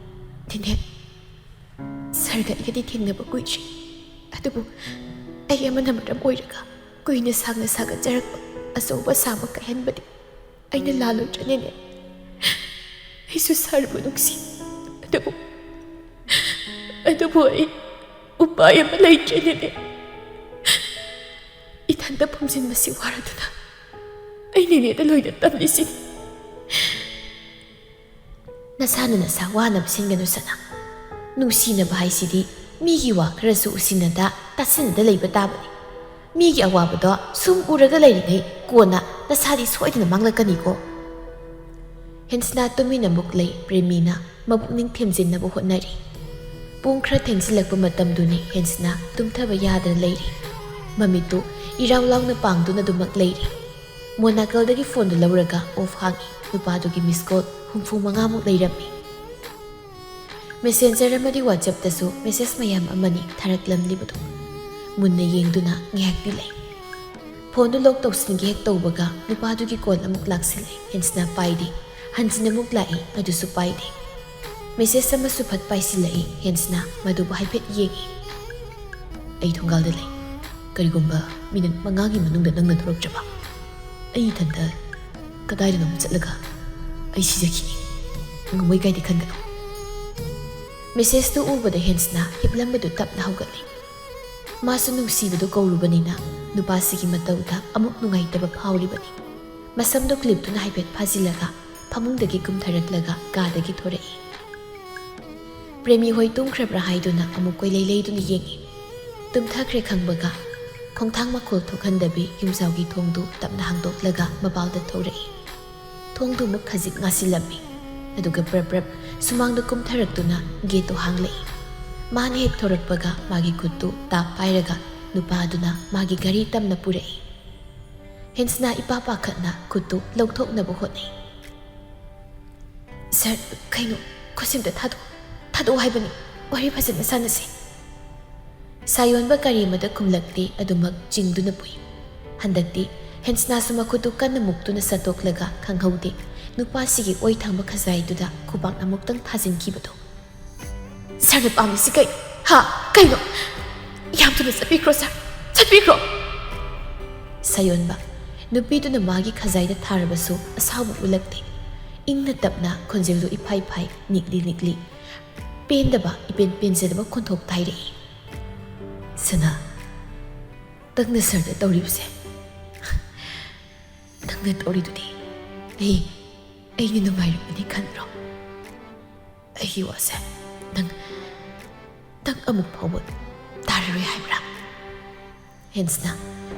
"ꯅꯦꯅꯦ, ꯁꯥꯔꯒ ꯑꯩꯒꯗꯤ ꯊꯦꯡꯅꯕ ꯀꯨꯏꯗ꯭ꯔꯤ꯫ ꯑꯗꯨꯕꯨ ꯑꯩ ꯑꯃꯅ ꯃꯔꯝ ꯑꯣꯏꯔꯒ ꯀꯨꯏꯅ ꯁꯥꯡꯅ ꯁꯥꯒꯠꯆꯔꯛꯄ ꯑꯆꯧꯕ ꯑꯁꯥ ꯑꯃ ꯀꯥꯏꯍꯟꯕꯗꯤ ꯑꯩꯅ ꯂꯥꯜꯂꯨꯗ꯭ꯔꯅꯦꯅꯦ? ꯑꯩꯁꯨ ꯁꯥꯔꯕꯨ ꯅꯨꯡꯁꯤ꯫ ꯑꯗꯨꯕꯨ, ꯑꯗꯨꯕꯨ ꯑꯩ ꯎꯄꯥꯏ ꯑꯃ ꯂꯩꯇ꯭ꯔꯦꯅꯦꯅꯦ꯫ ꯏꯊꯟꯇ ꯐꯨꯝꯖꯤꯟꯕꯁꯤ ꯋꯥꯔꯗꯨꯅ ꯑꯩ ꯅꯦꯅꯦꯗ ꯂꯣꯏꯅ ꯇꯝꯂꯤꯁꯤꯅꯤ꯫" "ꯅꯁꯥꯅ ꯅꯁꯥ ꯋꯥꯅꯕ ꯁꯤꯟꯒꯅꯨ ꯁꯅꯥ꯫ ꯅꯨꯡꯁꯤꯅꯕ ꯍꯥꯏꯁꯤꯗꯤ ꯃꯤꯒꯤ ꯋꯥ ꯈꯔꯁꯨ ꯎꯁꯤꯟꯅꯗ ꯇꯥꯁꯤꯟꯅꯗ ꯂꯩꯕ ꯇꯥꯕꯅꯤ꯫ ꯃꯤꯒꯤ ꯑꯋꯥꯕꯗꯣ ꯁꯨꯝ ꯎꯔꯒ ꯂꯩꯔꯤꯉꯩ ꯀꯣꯟꯅ ꯅꯁꯥꯗꯤ ꯁꯣꯏꯗꯅ ꯃꯥꯡꯂꯛꯀꯅꯤꯀꯣ꯫ ꯍꯦꯟꯁꯅꯥ ꯇꯨꯃꯤꯟꯅ ꯑꯃꯨꯛ ꯂꯩ꯫ ꯄ꯭ꯔꯦꯃꯤꯅ ꯃꯕꯨꯛꯅꯤꯡ ꯊꯦꯝꯖꯤꯟꯅꯕ ꯍꯣꯠꯅꯔꯤ꯫ ꯄꯨꯡ ꯈꯔ ꯊꯦꯡꯖꯤꯜꯂꯛꯄ ꯃꯇꯝꯗꯨꯅꯤ ꯍꯦꯟꯁꯅꯥ ꯇꯨꯝꯊꯕ ꯌꯥꯗꯅ ꯂꯩꯔꯤ꯫ ꯃꯃꯤꯠꯇꯨ ꯏꯔꯥꯎ ꯂꯥꯎꯅ ꯄꯥꯡꯗꯨꯅ ꯑꯗꯨꯃꯛ ꯂꯩꯔꯤ꯫ ꯃꯣꯟ ꯅꯥꯀꯜꯗꯒꯤ ꯐꯣꯟꯗꯨ ꯂꯧꯔꯒ ꯑꯣꯐ ꯍꯥꯡꯉꯤ꯫ ꯅꯨꯄꯥꯗꯨꯒꯤ ꯃꯤꯁ ꯀꯣꯜ ꯍꯨꯝꯐꯨ ꯃꯉꯥꯃꯨꯛ ꯂꯩꯔꯝꯃꯤ꯫ ꯃꯦꯁꯦꯟꯖꯔ ꯑꯃꯗꯤ ꯋꯥꯆꯞꯇꯁꯨ ꯃꯦꯁꯦꯖ ꯃꯌꯥꯝ ꯑꯃꯅꯤ ꯊꯥꯔꯛꯂꯝꯂꯤꯕꯗꯨ꯫ ꯃꯨꯟꯅ ꯌꯦꯡꯗꯨꯅ ꯉꯥꯏꯍꯥꯛꯇꯤ ꯂꯩ꯫ ꯐꯣꯟꯗꯨ ꯂꯣꯛ ꯇꯧꯁꯤꯟꯒꯦ ꯍꯦꯛ ꯇꯧꯕꯒ ꯅꯨꯄꯥꯗꯨꯒꯤ ꯀꯣꯜ ꯑꯃꯨꯛ ꯂꯥꯛꯁꯤꯜꯂꯦ꯫ ꯍꯦꯟꯁꯅꯥ ꯄꯥꯏꯗꯦ꯫ ꯍꯟꯖꯤꯟ ꯑꯃꯨꯛ ꯂꯥꯛꯏ, ꯑꯗꯨꯁꯨ ꯄꯥꯏꯗꯦ꯫ ꯃꯦꯁꯦꯖ ꯑꯃꯁꯨ ꯐꯠ ꯄꯥꯏꯁꯤꯜꯂꯛꯏ꯫ ꯍꯦꯟꯁꯅꯥ ꯃꯗꯨꯕꯨ ꯍꯥꯏꯐꯦꯠ ꯌꯦꯡꯏ꯫ "ꯑꯩ ꯊꯣꯡꯒꯥꯜꯗ ꯂꯩ꯫ ꯀꯔꯤꯒꯨꯝꯕ ꯃꯤꯅꯤꯠ ꯃꯉꯥꯒꯤ ꯃꯅꯨꯡꯗ ꯅꯪꯅ ꯊꯣꯔꯛꯇ꯭ꯔꯕ, ꯑꯩ ꯏꯊꯟꯇ ꯀꯗꯥꯏꯗꯅꯣ ꯆꯠꯂꯒ ꯑꯩ ꯁꯤꯖꯈꯤꯅꯤ꯫ ꯉꯝꯃꯣꯏ ꯀꯥꯏꯗꯤ ꯈꯟꯒꯅꯨ꯫" ꯃꯦꯁꯦꯖꯇꯨ ꯎꯕꯗ ꯍꯦꯟꯁꯅꯥ ꯍꯤꯞꯂꯝꯕꯗꯨ ꯇꯞꯅ ꯍꯧꯒꯠꯂꯤ꯫ ꯃꯥꯁꯨ ꯅꯨꯡꯁꯤꯕꯗꯨ ꯀꯧꯔꯨꯕꯅꯤꯅ ꯅꯨꯄꯥꯁꯤꯒꯤ ꯃꯇꯧꯗ ꯑꯃꯨꯛ ꯅꯨꯡꯉꯥꯏꯇꯕ ꯐꯥꯎꯔꯤꯕꯅꯤ꯫ ꯃꯁꯝꯗꯨ ꯀ꯭ꯂꯤꯞꯇꯨꯅ ꯍꯥꯏꯐꯦꯠ ꯐꯥꯖꯤꯜꯂꯒ ꯐꯃꯨꯡꯗꯒꯤ ꯀꯨꯝꯊꯔꯛꯂꯒ ꯀꯥꯗꯒꯤ ꯊꯣꯔꯛꯏ꯫ ꯄ꯭ꯔꯦꯃꯤ ꯍꯣꯏ ꯇꯨꯝꯈ꯭ꯔꯕ꯭ꯔꯥ ꯍꯥꯏꯗꯨꯅ ꯑꯃꯨꯛ ꯀꯣꯏꯂꯩ ꯂꯩꯗꯨꯅ ꯌꯦꯡꯏ꯫ ꯇꯨꯝꯊꯈ꯭ꯔꯦ ꯈꯪꯕꯒ ꯈꯣꯡꯊꯥꯡ ꯃꯈꯣꯜ ꯊꯣꯛꯍꯟꯗꯕꯤ ꯌꯨꯝꯖꯥꯎꯒꯤ ꯊꯣꯡꯗꯨ ꯇꯞꯅ ꯍꯥꯡꯗꯣꯛꯂꯒ ꯃꯄꯥꯜꯗ ꯊꯣꯔꯛꯏ꯫ ꯊꯣꯡꯗꯨ ꯑꯃꯨꯛ ꯈꯖꯤꯛ ꯉꯥꯁꯤꯜꯂꯝꯃꯤ꯫ ꯑꯗꯨꯒ ꯄ꯭ꯔꯞ ꯄ꯭ꯔꯞ ꯁꯨꯃꯥꯡꯗ ꯀꯨꯝꯊꯔꯛꯇꯨꯅ ꯒꯦꯠꯇꯨ ꯍꯥꯡꯂꯛꯏ꯫ ꯃꯥꯅ ꯍꯦꯛ ꯊꯣꯔꯛꯄꯒ ꯃꯥꯒꯤ ꯈꯨꯠꯇꯨ ꯇꯥꯞ ꯄꯥꯏꯔꯒ ꯅꯨꯄꯥꯗꯨꯅ ꯃꯥꯒꯤ ꯒꯥꯔꯤ ꯇꯝꯅ ꯄꯨꯔꯛꯏ꯫ ꯍꯦꯟꯁꯅꯥ ꯏꯄꯥ ꯄꯥꯈꯠꯅ ꯈꯨꯠꯇꯨ ꯂꯧꯊꯣꯛꯅꯕ ꯍꯣꯠꯅꯩ꯫ "ꯁꯥꯔ, ꯀꯩꯅꯣ? ꯈꯨꯠꯁꯤꯝꯇ ꯊꯥꯗꯣꯛ-, ꯊꯥꯗꯣꯛꯑꯣ ꯍꯥꯏꯕꯅꯤ꯫ ꯋꯥꯔꯤ ꯐꯖꯅ ꯁꯥꯟꯅꯁꯤ꯫" ꯁꯥꯌꯣꯟꯕ ꯀꯔꯤ ꯑꯃꯇ ꯈꯨꯝꯂꯛꯇꯦ, ꯑꯗꯨꯃꯛ ꯆꯤꯡꯗꯨꯅ ꯄꯨꯏ꯫ ꯍꯟꯗꯛꯇꯤ ꯍꯦꯟꯁꯅꯥꯁꯨ ꯃꯈꯨꯠꯇꯨ ꯀꯟꯅ ꯃꯨꯛꯇꯨꯅ ꯁꯠꯇꯣꯛꯂꯒ ꯈꯪꯍꯧꯗꯦ ꯅꯨꯄꯥꯁꯤꯒꯤ ꯑꯣꯏ ꯊꯥꯡꯕ ꯈꯖꯥꯏꯗꯨꯗ ꯈꯨꯕꯥꯛꯅ ꯑꯃꯨꯛꯇꯪ ꯊꯥꯖꯤꯟꯈꯤꯕꯗꯣ꯫ "ꯁꯥꯔꯅ ꯄꯥꯝꯃꯤꯁꯤ ꯀꯩꯅꯣ? ꯍꯥ? ꯀꯩꯅꯣ? ꯌꯥꯝ ꯊꯨꯅ ꯆꯠꯄꯤꯈ꯭ꯔꯣ ꯁꯥꯔ, ꯆꯠꯄꯤꯈ꯭ꯔꯣ!" ꯁꯥꯌꯣꯟꯕ ꯅꯨꯄꯤꯗꯨꯅ ꯃꯥꯒꯤ ꯈꯖꯥꯏꯗ ꯊꯥꯔꯕꯁꯨ ꯑꯁꯥꯎꯕ ꯎꯠꯂꯛꯇꯦ꯫ ꯏꯪꯅ ꯇꯞꯅ ꯈꯣꯟꯖꯦꯜꯗꯨ ꯏꯐꯥꯏ ꯐꯥꯏ, ꯅꯤꯛꯂꯤ ꯅꯤꯛꯂꯤ, ꯄꯦꯟꯗꯕ, ꯏꯄꯦꯟ ꯄꯦꯟꯖꯗꯕ ꯈꯣꯟꯊꯣꯛꯇ ꯍꯥꯏꯔꯛꯏ꯫ "ꯁꯅꯥ, ꯅꯪꯅ ꯁꯥꯔꯗ ꯇꯧꯔꯤꯕꯁꯦ, ꯅꯪꯅ ꯇꯧꯔꯤꯗꯨꯗꯤ ꯑꯩ, ꯑꯩꯅ ꯅꯨꯡꯉꯥꯏꯔꯝꯒꯅꯤ ꯈꯟꯕ꯭ꯔꯣ? ꯑꯩꯒꯤ ꯋꯥꯁꯦ ꯅꯪ, ꯅꯪ ꯑꯃꯨꯛ ꯐꯥꯎꯕ ꯇꯥꯔꯔꯣꯏ ꯍꯥꯏꯕ꯭ꯔꯥ?" ꯍꯦꯟꯁꯅ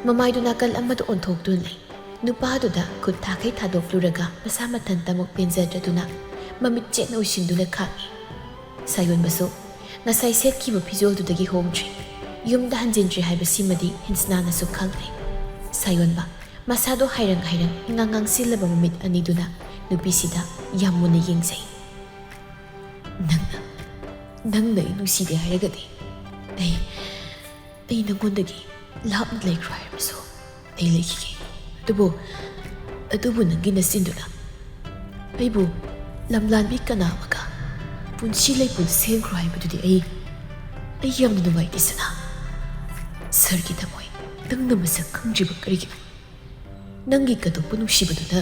ꯃꯃꯥꯏꯗꯨ ꯅꯥꯀꯜ ꯑꯃꯗ ꯑꯣꯟꯊꯣꯛꯇꯨꯅ ꯂꯩ꯫ ꯅꯨꯄꯥꯗꯨꯗ ꯈꯨꯠ ꯊꯥꯈꯩ ꯊꯥꯗꯣꯛꯂꯨꯔꯒ ꯃꯁꯥ ꯃꯊꯟꯇꯃꯛ ꯄꯦꯟꯖꯗ꯭ꯔꯗꯨꯅ ꯃꯃꯤꯠ ꯆꯦꯠꯅ ꯎꯏꯁꯤꯟꯗꯨꯅ ꯈꯥꯡꯏ꯫ ꯁꯥꯌꯣꯟꯕꯁꯨ ꯉꯁꯥꯏ ꯁꯦꯠꯈꯤꯕ ꯐꯤꯖꯣꯜꯗꯨꯗꯒꯤ ꯍꯣꯡꯗ꯭ꯔꯤ꯫ ꯌꯨꯝꯗ ꯍꯟꯖꯤꯟꯗ꯭ꯔꯤ ꯍꯥꯏꯕꯁꯤꯃꯗꯤ ꯍꯤꯟꯁꯅꯥꯅꯁꯨ ꯈꯪꯂꯦ꯫ ꯁꯥꯌꯣꯟꯕ ꯃꯁꯥꯗꯣ ꯍꯥꯏꯔꯪ ꯍꯥꯏꯔꯪ ꯏꯉꯥꯡ ꯉꯥꯡꯁꯤꯜꯂꯕ ꯃꯃꯤꯠ ꯑꯅꯤꯗꯨꯅ ꯅꯨꯄꯤꯁꯤꯗ ꯌꯥꯝ ꯃꯨꯟꯅ ꯌꯦꯡꯖꯩ꯫ "ꯅꯪꯅ, ꯅꯪꯅ ꯑꯩ ꯅꯨꯡꯁꯤꯗꯦ ꯍꯥꯏꯔꯒꯗꯤ ꯑꯩ, ꯑꯩ ꯅꯪꯉꯣꯟꯗꯒꯤ ꯂꯥꯞꯅ ꯂꯩꯈ꯭ꯔꯣ ꯍꯥꯏꯔꯕꯁꯨ ꯑꯩ ꯂꯩꯈꯤꯒꯦ꯫ ꯑꯗꯨꯕꯨ, ꯑꯗꯨꯕꯨ ꯅꯪꯒꯤ ꯅꯆꯤꯟꯗꯨꯅ ꯑꯩꯕꯨ ꯂꯝꯂꯥꯟꯕꯤ ꯀꯅꯥ ꯑꯃꯒ ꯄꯨꯟꯁꯤ ꯂꯩꯄꯨꯟ ꯁꯦꯝꯈ꯭ꯔꯣ ꯍꯥꯏꯕꯗꯨꯗꯤ ꯑꯩ, ꯑꯩ ꯌꯥꯝꯅ ꯅꯨꯡꯉꯥꯏꯇꯦ ꯁꯅꯥ꯫ ꯁꯥꯔꯒꯤ ꯊꯃꯣꯏ ꯅꯪꯅ ꯃꯁꯛ ꯈꯪꯗ꯭ꯔꯤꯕ ꯀꯔꯤꯒꯤꯅꯣ? ꯅꯪꯒꯤ ꯀꯗꯧꯕ ꯅꯨꯡꯁꯤꯕꯗꯨꯅ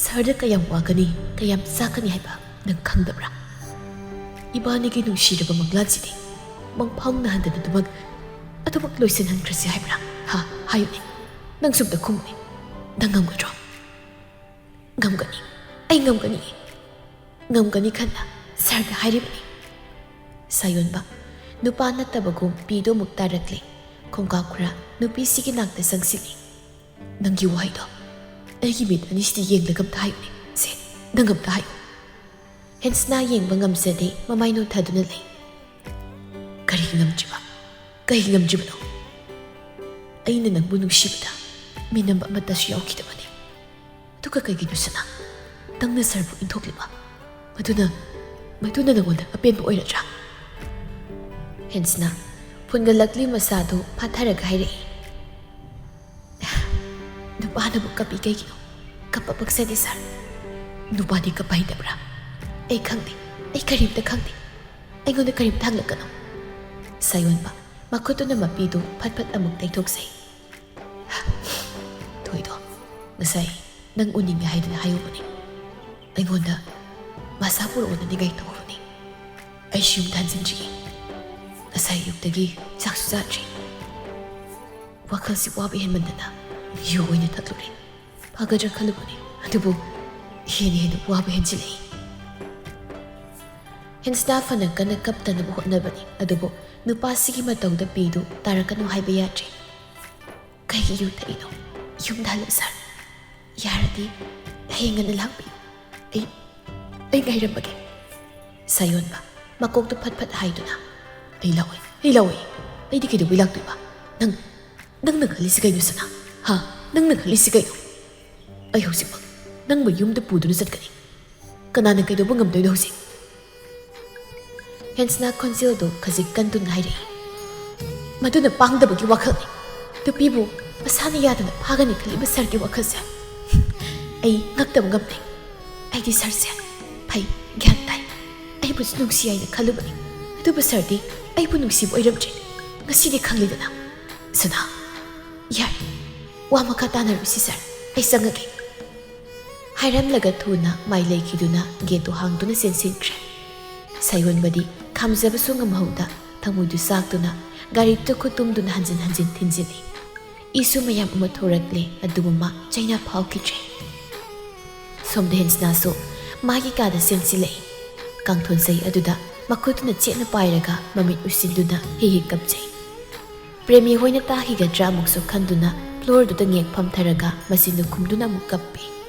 ꯁꯥꯔꯗ ꯀꯌꯥꯝ ꯋꯥꯒꯅꯤ, ꯀꯌꯥꯝ ꯆꯥꯛꯀꯅꯤ ꯍꯥꯏꯕ ꯅꯪ ꯈꯪꯗꯕ꯭ꯔꯥ? ꯏꯕꯥꯅꯤꯒꯤ ꯅꯨꯡꯁꯤꯔꯕ ꯃꯪꯂꯥꯟꯁꯤꯗꯤ ꯃꯪꯐꯥꯎꯅꯍꯟꯗꯅ ꯑꯗꯨꯃꯛ, ꯑꯗꯨꯃꯛ ꯂꯣꯏꯁꯤꯟꯍꯟꯈ꯭ꯔꯁꯤ ꯍꯥꯏꯕ꯭ꯔꯥ? ꯍꯥ? ꯍꯥꯏꯌꯨꯅꯦ꯫ ꯅꯪꯁꯨ ꯑꯝꯇ ꯈꯨꯝꯃꯨꯅꯦ꯫ ꯅꯪ ꯉꯝꯒꯗ꯭ꯔꯣ?" "ꯉꯝꯒꯅꯤ꯫ ꯑꯩ ꯉꯝꯒꯅꯤ꯫ ꯉꯝꯒꯅꯤ ꯈꯟꯅ ꯁꯥꯔꯗ ꯍꯥꯏꯔꯤꯕꯅꯤ꯫" ꯁꯥꯌꯣꯟꯕ ꯅꯨꯄꯥ ꯅꯠꯇꯕꯒꯨꯝ ꯄꯤꯗꯨ ꯑꯃꯨꯛ ꯇꯥꯔꯛꯂꯦ꯫ ꯈꯣꯡꯀꯥꯞ ꯈꯔ ꯅꯨꯄꯤꯁꯤꯒꯤ ꯅꯥꯛꯇ ꯆꯪꯁꯤꯜꯂꯤ꯫ "ꯅꯪꯒꯤ ꯋꯥꯍꯩꯗꯣ ꯑꯩꯒꯤ ꯃꯤꯠ ꯑꯅꯤꯁꯤꯗ ꯌꯦꯡꯂꯒ ꯑꯝꯇ ꯍꯥꯏꯌꯨꯅꯦ꯫ ꯁꯦ, ꯅꯪ ꯑꯝꯇ ꯍꯥꯏꯌꯨ꯫" ꯍꯤꯟꯁꯅꯥ ꯌꯦꯡꯕ ꯉꯝꯖꯗꯦ, ꯃꯃꯥꯏ ꯅꯣꯟꯊꯗꯨꯅ ꯂꯩ꯫ "ꯀꯔꯤ ꯉꯝꯗ꯭ꯔꯤꯕ? ꯀꯔꯤ ꯉꯝꯗ꯭ꯔꯤꯕꯅꯣ? ꯑꯩꯅ ꯅꯪꯕꯨ ꯅꯨꯡꯁꯤꯕꯗ ꯃꯤꯅꯝꯕ ꯑꯃꯠꯇꯁꯨ ꯌꯥꯎꯈꯤꯗꯕꯅꯤ꯫ ꯑꯗꯨꯒ ꯀꯩꯒꯤꯅꯣ ꯁꯅꯥ, ꯅꯪꯅ ꯁꯥꯔꯕꯨ ꯏꯟꯊꯣꯛꯂꯤꯕ? ꯃꯗꯨꯅ, ꯃꯗꯨꯅ ꯅꯉꯣꯟꯗ ꯑꯄꯦꯟꯕ ꯑꯣꯏꯔꯗ꯭ꯔꯥ?" ꯍꯤꯟꯁꯅꯥ ꯐꯨꯟꯒꯠꯂꯛꯂꯤ ꯃꯁꯥꯗꯨ ꯐꯥꯊꯔꯒ ꯍꯥꯏꯔꯛꯏ꯫ "ꯅꯨꯄꯥꯅꯕꯨ ꯀꯞꯄꯤ ꯀꯩꯒꯤꯅꯣ? ꯀꯞꯄ ꯄꯛꯆꯗꯦ ꯁꯥꯔ꯫ ꯅꯨꯄꯥꯗꯤ ꯀꯞꯄ ꯍꯩꯇꯕ꯭ꯔꯥ? ꯑꯩ ꯈꯪꯗꯦ꯫ ꯑꯩ ꯀꯔꯤꯝꯇ ꯈꯪꯗꯦ꯫ ꯑꯩꯉꯣꯟꯗ ꯀꯔꯤꯝꯇ ꯍꯪꯂꯛꯀꯅꯨ꯫" ꯁꯥꯌꯣꯟꯕ ꯃꯈꯨꯠꯇꯨꯅ ꯃꯄꯤꯗꯨ ꯐꯠ ꯐꯠ ꯑꯃꯨꯛ ꯇꯩꯊꯣꯛꯆꯩ꯫ "ꯊꯣꯏꯗꯣ, ꯉꯁꯥꯏ ꯅꯪ ꯎꯅꯤꯡꯉꯦ ꯍꯥꯏꯗꯅ ꯍꯥꯏꯍꯧꯕꯅꯤ꯫ ꯑꯩꯉꯣꯟꯗ ꯃꯁꯥ ꯄꯨꯔꯛꯑꯣꯅ ꯅꯤꯡꯉꯥꯏ ꯇꯧꯍꯧꯕꯅꯤ꯫ ꯑꯩꯁꯨ ꯌꯨꯝꯗ ꯍꯟꯖꯤꯟꯗ꯭ꯔꯤꯌꯦ꯫ ꯉꯁꯥꯏ ꯑꯌꯨꯛꯇꯒꯤ ꯆꯥꯛꯁꯨ ꯆꯥꯗ꯭ꯔꯤ꯫ ꯋꯥꯈꯜꯁꯤ ꯋꯥꯕ ꯍꯦꯟꯃꯟꯗꯅ ꯌꯨ ꯑꯣꯏꯅ ꯊꯛꯂꯨꯔꯦ꯫ ꯐꯒꯗ꯭ꯔꯥ ꯈꯜꯂꯨꯕꯅꯤ, ꯑꯗꯨꯕꯨ ꯍꯦꯟꯅ ꯍꯦꯟꯅ ꯋꯥꯕ ꯍꯦꯟꯖꯤꯜꯂꯛꯏ꯫" ꯍꯤꯟꯁꯅꯥ ꯐꯅ ꯀꯟꯅ ꯀꯞꯇꯅꯕ ꯍꯣꯠꯅꯕꯅꯤ, ꯑꯗꯨꯕꯨ ꯅꯨꯄꯥꯁꯤꯒꯤ ꯃꯇꯧꯗ ꯄꯤꯗꯨ ꯇꯥꯔꯛꯀꯅꯨ ꯍꯥꯏꯕ ꯌꯥꯗ꯭ꯔꯦ꯫ "ꯀꯩꯒꯤ ꯌꯨ ꯊꯛꯏꯅꯣ? ꯌꯨꯝꯗ ꯍꯜꯂꯣ ꯁꯥꯔ꯫ "ꯌꯥꯔꯗꯤ ꯍꯌꯦꯡ ꯉꯟꯅ ꯂꯥꯛꯄꯤꯌꯨ꯫ ꯑꯩ, ꯑꯩ ꯉꯥꯏꯔꯝꯃꯒꯦ꯫" ꯁꯥꯌꯣꯟꯕ ꯃꯀꯣꯛꯇꯨ ꯐꯠ ꯐꯠ ꯍꯥꯏꯗꯨꯅ, "ꯑꯩ ꯂꯥꯛꯑꯣꯏ, ꯑꯩ ꯂꯥꯛꯑꯣꯏ꯫ ꯑꯩꯗꯤ ꯀꯩꯗꯧꯕꯩ ꯂꯥꯛꯇꯣꯏꯕ? ꯅꯪ, ꯅꯪꯅ ꯈꯜꯂꯤꯁꯤ ꯀꯩꯅꯣ, ꯁꯅꯥ? ꯍꯥ? ꯅꯪꯅ ꯈꯜꯂꯤꯁꯤ ꯀꯩꯅꯣ? ꯑꯩ ꯍꯧꯖꯤꯛꯃꯛ ꯅꯪꯕꯨ ꯌꯨꯝꯗ ꯄꯨꯗꯨꯅ ꯆꯠꯀꯅꯤ꯫ ꯀꯅꯥꯅ ꯀꯩꯗꯧꯕ ꯉꯝꯗꯣꯏꯅꯣ ꯍꯧꯖꯤꯛ?" ꯍꯦꯟꯁꯅꯥ ꯈꯣꯟꯖꯦꯜꯗꯨ ꯈꯖꯤꯛ ꯀꯟꯗꯨꯅ ꯍꯥꯏꯔꯛꯏ, "ꯃꯗꯨꯅ ꯄꯥꯡꯗꯕꯒꯤ ꯋꯥꯈꯜꯅꯤ꯫ ꯅꯨꯄꯤꯕꯨ ꯃꯁꯥꯅ ꯌꯥꯗꯅ ꯐꯥꯒꯅꯤ ꯈꯜꯂꯤꯕ ꯁꯥꯔꯒꯤ ꯋꯥꯈꯜꯁꯦ ꯑꯩ ꯉꯛꯇꯕ ꯉꯝꯗꯦ꯫ ꯑꯩꯗꯤ ꯁꯥꯔꯁꯦ ꯐꯩ, ꯒ꯭ꯌꯥꯟ ꯇꯥꯏ, ꯑꯩꯕꯨꯁꯨ ꯅꯨꯡꯁꯤ ꯍꯥꯏꯅ ꯈꯜꯂꯨꯕꯅꯤ꯫ ꯑꯗꯨꯕꯨ ꯁꯥꯔꯗꯤ ꯑꯩꯕꯨ ꯅꯨꯡꯁꯤꯕ ꯑꯣꯏꯔꯝꯗ꯭ꯔꯦ꯫ ꯉꯁꯤꯗꯤ ꯈꯪꯂꯦꯗꯅ꯫ ꯁꯅꯥ, ꯌꯥꯔꯦ, ꯋꯥ ꯃꯈꯥ ꯇꯥꯅꯔꯣꯏꯁꯤ ꯁꯥꯔ, ꯑꯩ ꯆꯪꯉꯒꯦ꯫" ꯍꯥꯏꯔꯝꯂꯒ ꯊꯨꯅ ꯃꯥꯏ ꯂꯩꯈꯤꯗꯨꯅ ꯒꯦꯠꯇꯨ ꯍꯥꯡꯗꯨꯅ ꯆꯦꯟꯁꯤꯟꯈ꯭ꯔꯦ꯫ ꯁꯥꯌꯣꯟꯕꯗꯤ ꯈꯥꯝꯖꯕꯁꯨ ꯉꯝꯍꯧꯗ ꯊꯃꯣꯏꯗꯨ ꯆꯥꯛꯇꯨꯅ ꯒꯥꯔꯤꯗꯨ ꯈꯨꯇꯨꯝꯗꯨꯅ ꯍꯟꯖꯤꯟ ꯍꯟꯖꯤꯟ ꯊꯤꯟꯖꯤꯜꯂꯤ꯫ ꯏꯁꯨ ꯃꯌꯥꯝ ꯑꯃ ꯊꯣꯔꯛꯂꯦ, ꯑꯗꯨꯕꯨ ꯃꯥ ꯆꯩꯅꯥ ꯐꯥꯎꯈꯤꯗ꯭ꯔꯦ꯫ ꯁꯣꯝꯗ ꯍꯦꯟꯁꯅꯥꯁꯨ ꯃꯥꯒꯤ ꯀꯥꯗ ꯆꯦꯟꯁꯤꯜꯂꯛꯏ꯫ ꯀꯥꯡꯊꯣꯟ ꯆꯩ ꯑꯗꯨꯗ ꯃꯈꯨꯠꯇꯨꯅ ꯆꯦꯠꯅ ꯄꯥꯏꯔꯒ ꯃꯃꯤꯠ ꯎꯏꯁꯤꯟꯗꯨꯅ ꯍꯦꯛ ꯍꯦꯛ ꯀꯞꯆꯩ꯫ ꯄ꯭ꯔꯦꯃꯤ ꯍꯣꯏꯅ ꯇꯥꯈꯤꯒꯗ꯭ꯔꯥ ꯑꯃꯨꯛꯁꯨ ꯈꯟꯗꯨꯅ ꯐ꯭ꯂꯣꯔꯗꯨꯗ ꯉꯦꯛ ꯐꯝꯊꯔꯒ ꯃꯆꯤꯟꯗꯨ ꯈꯨꯝꯗꯨꯅ ꯑꯃꯨꯛ ꯀꯞꯄꯤ꯫